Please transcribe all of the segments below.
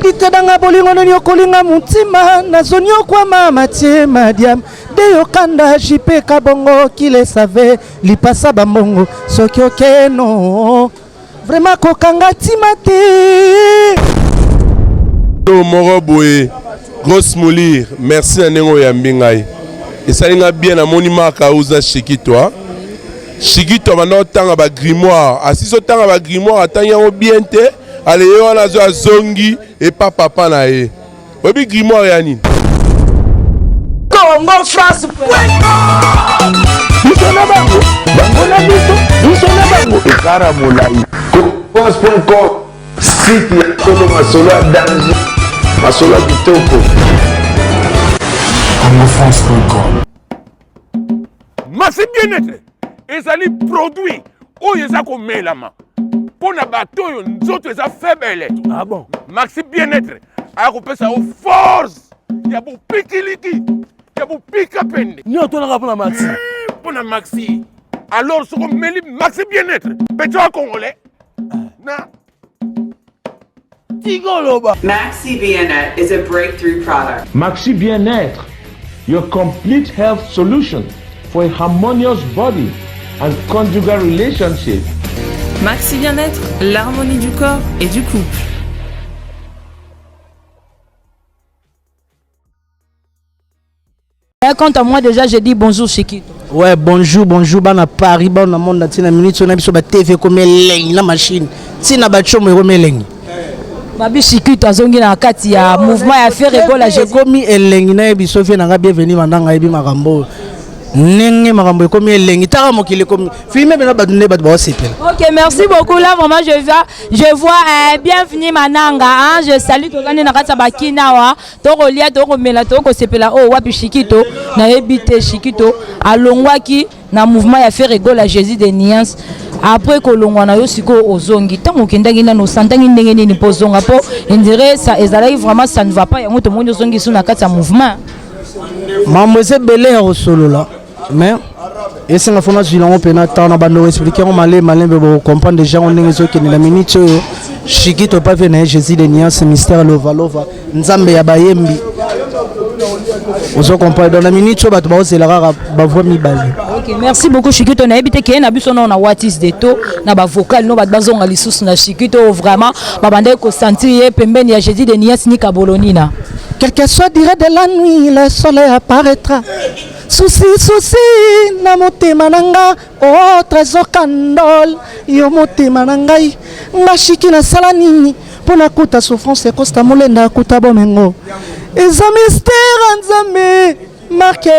Litedanga bolingo nini okolinga mutima nazoniokwama matie madiam deyokanda jipe kabongo kilesave lipasa bambongo soki okeno vraiment kokanga ntima te. Moko boye grosse moulire, merci na ndenge oyambi ngai, esali ngai bien. Namoni Mark auza Shikito Shikito abanda otanga ba grimoire, asisi otanga ba grimoire, atangi yango bien te, ale ye wana azo azongi epa papa na ye. Oyebi grimoire ya nini? Congo France. Biso na bango, bango na biso, biso na bango, ekara molai. France.com, site ya solo, masolo ya danger, masolo ya kitoko. CongoFrance.com. Maxi Bien-être ezali produit oyo eza komelama mpo na bato oyo nzoto eza faible. Ah bon? Maxi Bien-être aya kopesa yo force ya bopikiliki ya bopika pende. Nini otonaka mpo na Maxi? Mpo na Maxi. Alors soki omeli Maxi Bien-être, petit wa congolais na Tigoloba. Maxi Bien-être is a breakthrough product. Maxi Bien-être, your complete health solution for a harmonious body and conjugal relationship. Maxi Bien-être, l'harmonie du corps et du couple. Quant à moi déjà, j'ai dit bonjour Chikito. Ouais, bonjour, bonjour, bana Paris, bana monde entier, na minute na biso ba TV comme elengi na machine. Tina ba chomo comme elengi. Babi Chikito azongi na kati ya mouvement ya Ferre Gola. J'ai komi elengi na biso vie nanga bienvenue mandanga yebi makambo. Ndenge makambo ekomi elengi taka mokili ekomi filme bena bato nde bato baosepela. Ok, merci beaucoup. Là vraiment je vois, je vois bienvenue Mananga, hein. Je salue tozandi na kati ya bakina wa. Tokolia, tokomela, tokosepela. Oh wapi Chikito, nayebi te Chikito alongwaki na mouvement ya Ferre Gola Jésus de Nuance. Après kolongwa na yo sikoyo ozongi, ntango okendaki nano osantaki ndenge nini mpo ozonga? Mpo indire ça ezalaki vraiment ça ne va pas, yango tomoni ozongi su na kati ya mouvement. Mambo eza ebele ya kosolola, mais esenga fo nazwila yango mpena ntango na bando explike yango malembe malembe, bokocomprendre déjà yango ndenge ezokende na minute oyo. Chikito pave na ye Jésus de Nuance, mystère lova lova, nzambe ya bayembi, ozo comprendre. Donc na minute oyo bato baozela kaka bavoi mibale. Ok, merci beaucoup Chikito. Nayebi te keye na biso nao na Watis de to na bavocal no bato bazonga lisusu na Chikito oyo vraiment babandaki kosentir ye pembeni ya Jésus de Nuance ni Kabolonina. Quel que soit durée de la nuit, le soleil apparaîtra. Souci, souci, na motema na nga, oh trésor kandol, yo motema na ngai, nga shiki nasala nini mpo nakuta souffrance ekosta molenda akuta bomengo. Eza mystère ya Nzambe, marke,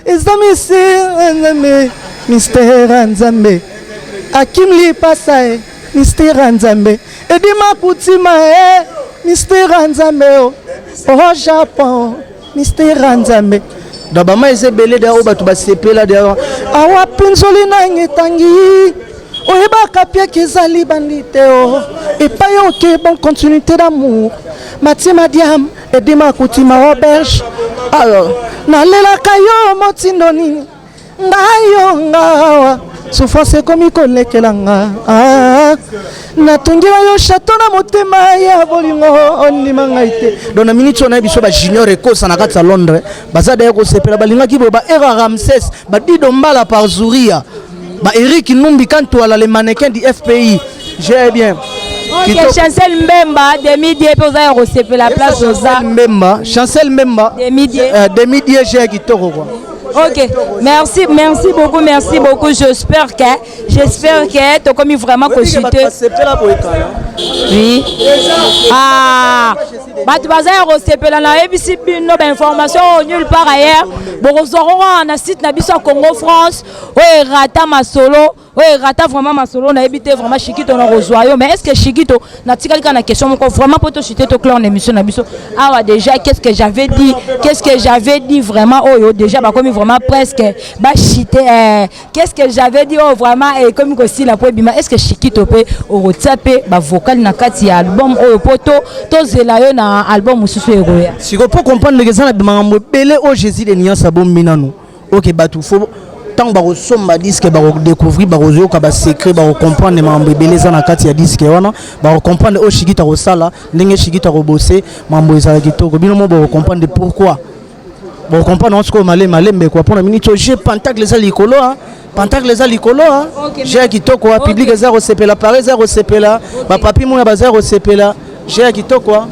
eza mystère ya Nzambe, mystère ya Nzambe. Akim lipasa e, mystère ya Nzambe. Edima kutima e, mystère ya Nzambe o. Oh Japon, mystère ya Nzambe. Donc bama eza ebele deya oyo bato basepela deya awa mpinzoli nange etangi oyebaka piaki ezali bandi te o epai oke bon continuité d'amour Matie Madiam edima kutima auberge. Alors nalelaka yo motindo nini ngai yo ngawa souffrance ekomi kolekela nga. Ah, natungila yo chateau na motema ya bolingo ondima ngai te. Donc na minute oyo nayebi so ba junior ekosa na kati ya Londres baza daya kosepela, balingaki boye ba Era Ramses, ba Dido Mbala par Zuria, ba Eric Numbi Kantwala le mannequin du FPI. J'ai bien. Ok, Chancel Mbemba, demi-dieu mpe oza ya kosepela place oza. Mbemba, Chancel Mbemba, demi-dieu. Demi-dieu j'ai kitoko quoi. Ok, merci, merci beaucoup, merci beaucoup. J'espère que tokomi vraiment kochute. Oui. Ah, bato baza ya kosepela na yebisi bino ba information oyo nulle part ailleurs. Bokozwa kaka na site na biso ya Congo France oyo erata masolo. Oyo erata vraiment masolo nayebi te vraiment Chikito na kozwa yo. Mais est-ce que Chikito natikali kaka na question moko vraiment po tochite toclore na émission na biso awa déjà. Qu'est-ce que j'avais dit? Qu'est-ce que j'avais dit vraiment oyo déjà bakomi vraiment presque bachite. Qu'est-ce que j'avais dit oyo vraiment ekomi kosila po ebima. Est-ce que Chikito mpe okotia mpe bavocal na kati ya album oyo po tozela yo na album mosusu ekoya? Sikoyo po comprendre eza na makambo ebele oyo Jésus de Nuance abombi nanu. Ok, bato fo Ntango bakosomba disque, bakodécouvrir, bakoyoka basecret, bakocomprendre makambo ebele eza na kati ya disque wana. Bakocomprendre oyo Shikito akosala, ndenge Shikito akobose mambo ezala kitoko. Bino mo bakocomprendre pourquoi, bokocomprendre yango sikoyo malembe malembe kwa. Mpona miniti oyo, je pentacle eza likolo, a pentacle eza likolo, a je ya kitoko, a public eza kosepela, pare eza kosepela, bapapi mona baza kosepela, je ya kitoko a.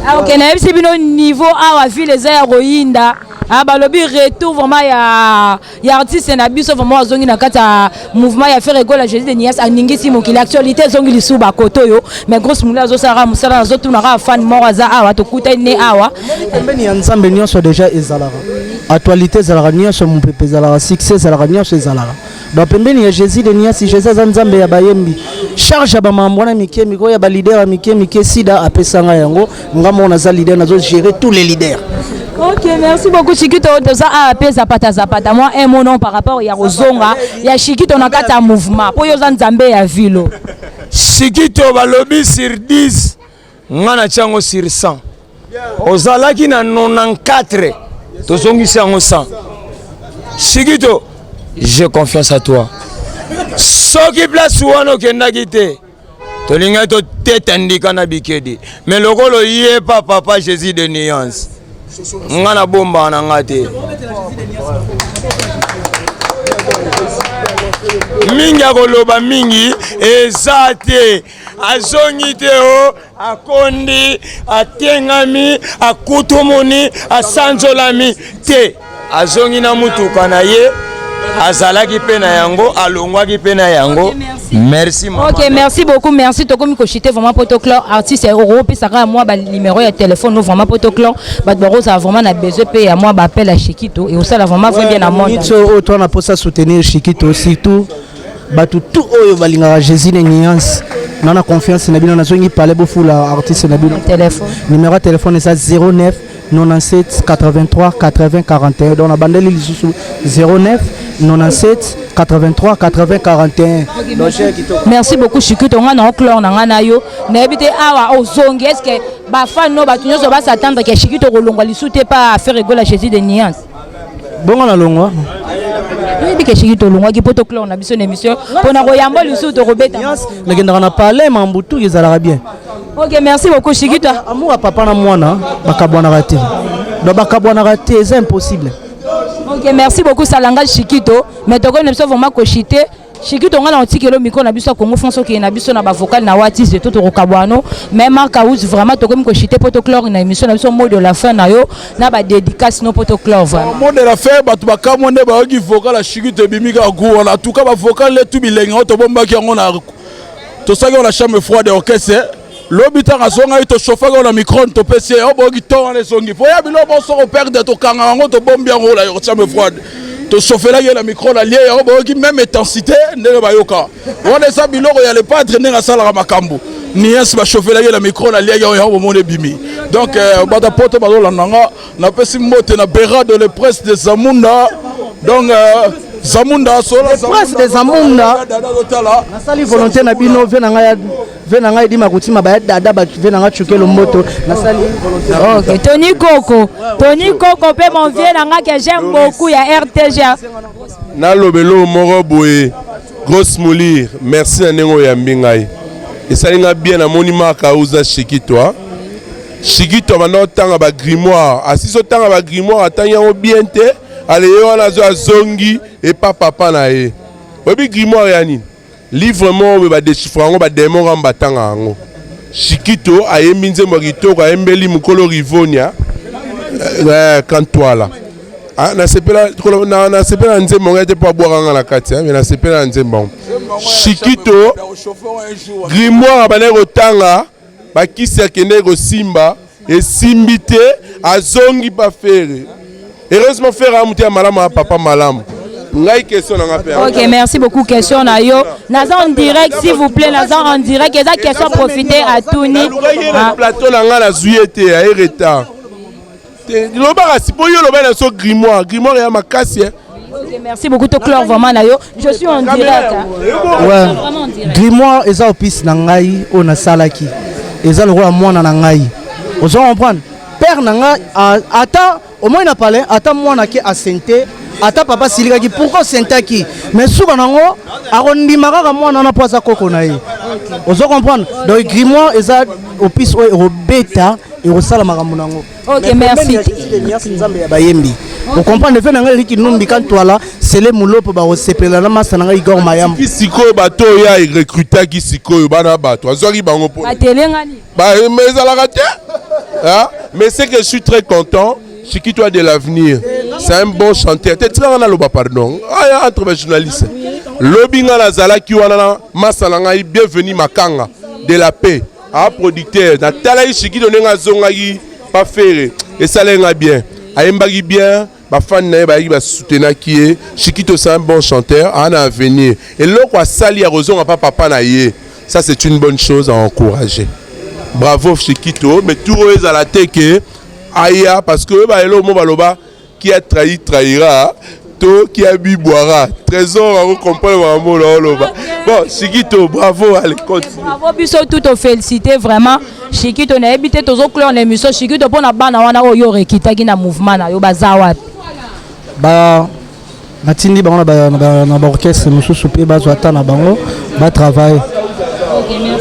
Ah, ok, nayebisi bino niveau awa ville eza ya koyinda. Ah, balobi retour vraiment ya artiste na biso, vraiment azongi na kati ya mouvement ya Ferre Gola. Jésus de Nias aningisi mokili, actualité ezongi lisusu bakoto oyo. Mais grosse moula azosalaka mosala, azotunaka fan moko aza awa, tokutani ne awa. Pembeni ya Nzambe nyonso déjà ezalaka, actualité ezalaka nyonso, mopepe ezalaka, succès ezalaka, nyonso ezalaka. Donc pembeni ya Jésus de Niasi, Jésus aza Nzambe ya bayembi. Charge ya bamambo wana mike mike oyo ya baleader ya mike mike, sida apesanga yango. Nga moko naza leader, nazo gérer tous les leaders. Ok, merci beaucoup Chikito. Toza awa mpe zapata zapata. Mwa un mot non par rapport ya kozonga ya Chikito na kati ya mouvement, mpo yo oza Nzambe ya vilo. Chikito, balobi sur 10, nga na tiango sur 100. Ozalaki na 94, tozongisi yango 100. Chikito, j'ai confiance à toi. Soki place wana okendaki te, tolingaki toteta ndika na bikedi. Mais lokolo ye pa papa Jésus de nuance, nga nabombaka na nga te mingi ya koloba mingi eza te. Azongi te o akondi, atengami, akutumuni, asanzolami te. Azongi na mutuka na ye, azalaki mpe na yango, alongwaki mpe na yango. Merci, mama. Ok, merci beaucoup, merci. Tokomi kochuter vraiment po toclore. Artiste, okopesaka mwa banuméro ya téléphone no vraiment po toclore. Bato bakozala vraiment na besoin mpe ya mwa baappel ya Chikito, ekosala vraiment vrai bien na monde. Miniti oyo to na mposa soutenir Chikito, surtout bato tout oyo balingaka Jésus de nuance, na confiance na bino, nazongi pale bofula artiste na bino. Téléphone. Numéro ya téléphone eza 09 97 83 80 41. Donc nabandeli lisusu, 09 97 83 80 41. Donc cher kitoko. Merci beaucoup Chikito. Nga na oclore na nga na yo, nayebi te awa ozongi, est ce que bafan no, bato nyonso bas'attendre ke Chikito kolongwa lisusu te pa Ferre Gola Jésus de nuance? Bongo nalongwa. Toyebi ke Chikito olongwaki mpo toclore na biso na émission mpona koyamba lisusu, tokobeta. Nakendaka na palais, mambutu ezalaka bien. Ok, merci beaucoup Chikito. Amour ya papa na mwana bakabwanaka te, donc bakabwanaka te, eza impossible. Ok, merci beaucoup Salanga Chikito. Mais tokoki na biso vraiment kochuter. Chikito, nga na otikelo micro na biso ya Congo France, okende na biso na bavocal na watise to tokokabwano. Mais Mark House, vraiment tokomi kochuter mpo toclore na émission na biso. Mot de la fin na yo na badédicace no mpo toclore vraiment. Mot de la fin, bato bakamwa nde bayoki vocal ya Chikito ebimi kaka gu wana. En tout cas, bavocal nde tu bilenge oyo tobombaki yango na tosalaki yango na chambre froide ya orchestre. Lobi ntango azongaki, tochauffaki yango na micro, topesi ye oyo boyoki to wana ezongi po ya biloko bonso koperdre. Tokanga yango, tobombi yango na chambre froide, tochauffelaki ye na micro na lie yango, boyoki même intensité ndenge bayoka wana. Eza biloko ya le padre, ndenge asalaka makambo nies. Bachauffelaki ye na micro na liaki yango, yango bomoni ebimi. Donc bato poto bazolanda nga, napesi mbote na Berado, le prince de Zamunda. Donc Zamunda sola. Le prince de Zamunda, nasali volonté na bino. Ve na ngai, ve na ngai edima kotima baya dada, ve na ngai cukelo mboto, nasali volonté. Ok, Tony Koko, Tony Koko mpe mon vieux na nga que j'aime beaucoup ya RTG. Nalobela moko boye, grosse moulire, merci na ndenge oyambi ngai, esali nga bien. Namoni Mark auza Shikito. Shikito abanda otanga bagrimoire, asisi otanga bagrimoire, atangi yango bien te. Ale ye wana azo azongi epa papa na ye. Oyebi grimoire ya nini? Livre moko boye badéchiffre yango, badémon kaka batanga yango. Shikito ayembi nzembo ya kitoko, ayembeli mokolo Rivonia Kantwala. Nasepela na nzembo ngai te mpo abwaka nga na kati, mais nasepela na nzembo yango. Shikito, grimoire abandaki kotanga, bakisi akendeki kosimba, esimbi te, azongi pa Ferre. Heureusement Ferre amutu ya malamu ya papa malamu. Ngai question na nga mpe. Ok, merci beaucoup. Question na yo, naza en direct, s'il vous plaît, naza en direct. Eza question, profiter atuni. Plateau na ngai, nazwi ye te, aye retard. Lobaka si po yo loba na so grimoire, grimoire ya makasi. Ok, merci beaucoup. Toclore vraiment na yo. Je suis en direct. Ouais. Grimoire eza opisi na ngai oyo nasalaki, eza lokola mwana na ngai, ozo comprendre? Père na ngai, ata omoi na palais, ata mwana ke asente. Ata papa asilikaki, pourquoi osentaki? Mais suka nango akondima kaka mwana wana mpo aza koko na ye. Ozo comprendre? Donc grimoire eza opus oyo ekobeta, ekosala makambo nango. Ok, merci. Merci Nzambe ya bayembi. Ocomprendre fe na ngai Eriki Numbi Kantwala, Sele Mulopo bakosepela na masa na ngai Igor Mayambo. Ki sikoyo bato oyo ya recrutaki sikoyo bana bato azwaki bango mpo Batelengani. Ba, mais ezalaka te. Hein? Mais c'est que je suis très content. Chikito a de l'avenir. C'est un bon chanteur. Te tika nga naloba pardon. Aya entre ba journalistes. Lobi nga nazalaki wana na masa na ngai bienvenue Makanga de la paix. Ah producteur, natalaki Chikito ndenge azongaki pa Ferre. Esalaki nga bien. Ayembaki bien. Ba fans na ye bayaki ba soutenaki ye. Chikito c'est un bon chanteur, a na avenir. Eloko asali ya kozonga pa papa na ye, ça c'est une bonne chose à encourager. Bravo Chikito, mais tour oyo ezala te ke aya parce que oyeba eloko mo baloba qui a trahi trahira to qui a bu boira. Trésor ako comprendre makambo na oloba. Bon, Chikito, bravo, allez continue. Bravo biso tout to féliciter vraiment Chikito nayebi te tozo clore na émission Chikito pona bana wana oyo rekitaki na mouvement na yo baza wapi? Ba natindi bango na ba orchestre mosusu mpe bazwa ata na bango ba travailler.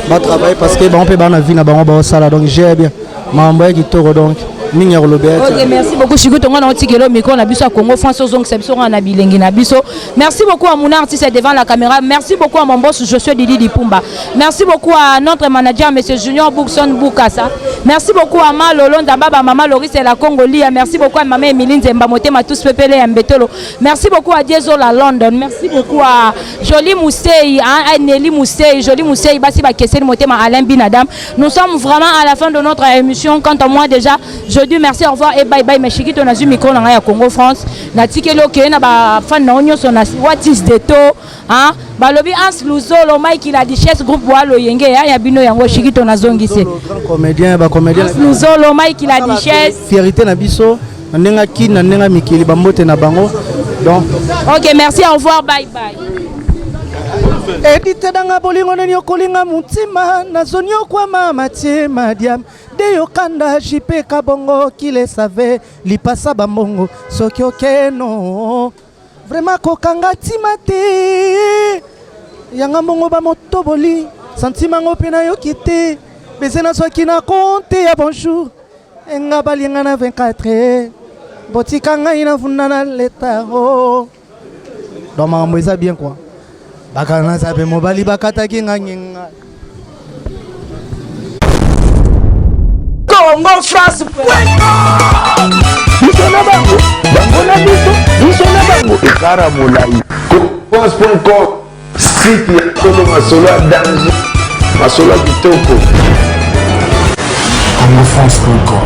Ba travailler parce que bango mpe bana vie na bango baosala donc j'ai bien makambo ya kitoko donc mingi ya kolobela. Ok, merci beaucoup Chikito, ngana otikelo micro na biso ya Congo France ozongisa biso ngana na bilengi na biso. Merci beaucoup à mon artiste devant la caméra. Merci beaucoup à mon boss Josué Didi Dipumba. Merci beaucoup à notre manager monsieur Junior Boukson Boukassa. Merci beaucoup à Ma Lolo Ndamba Mama Loris et la Congolia. Merci beaucoup à Maman Emiline Nzemba Motema tous pepele ya Mbetolo. Merci beaucoup à Diezola London. Merci beaucoup à Jolie Moussei, hein, à Nelly Moussei, Jolie Moussei, Basi Bakeseli Motema Alain Binadam. Nous sommes vraiment à la fin de notre émission. Quant à moi déjà, je dis merci, au revoir et bye bye. Mais Chikito na micro na ya Congo France. Na tikeli okeye na ba fan na nyonso na what is the to, hein? Balobi Hans Luzolo, Mike la Duchesse groupe wa loyenge ya ya bino yango Chikito na zongise. Grand comédien, ba comédien. Hans Luzolo, Mike la Duchesse. Fierté na biso, na ndenga kin, na ndenga mikili ba mbote na bango. Donc OK, merci, au revoir, bye bye. Edite danga bolingo neni okolinga mutima nazonyokwama matie madiam de yokanda JP Kabongo qui le savait lipasa bambongo soki okeno vraiment kokanga ntima te yanga mbongo bamotoboli santima ngo mpe nayoki te beze nazwaki na konte ya bonjour enga balinga na 24 botika ngai navunda na leta o donc makambo eza bien quoi bakala naza mpe mobali bakataki nga ngenga. Congo France. Biso na bango, bango na biso, biso na bango ekara molai. France.com site ya solo masolo ya danger, masolo ya kitoko. CongoFrance.com.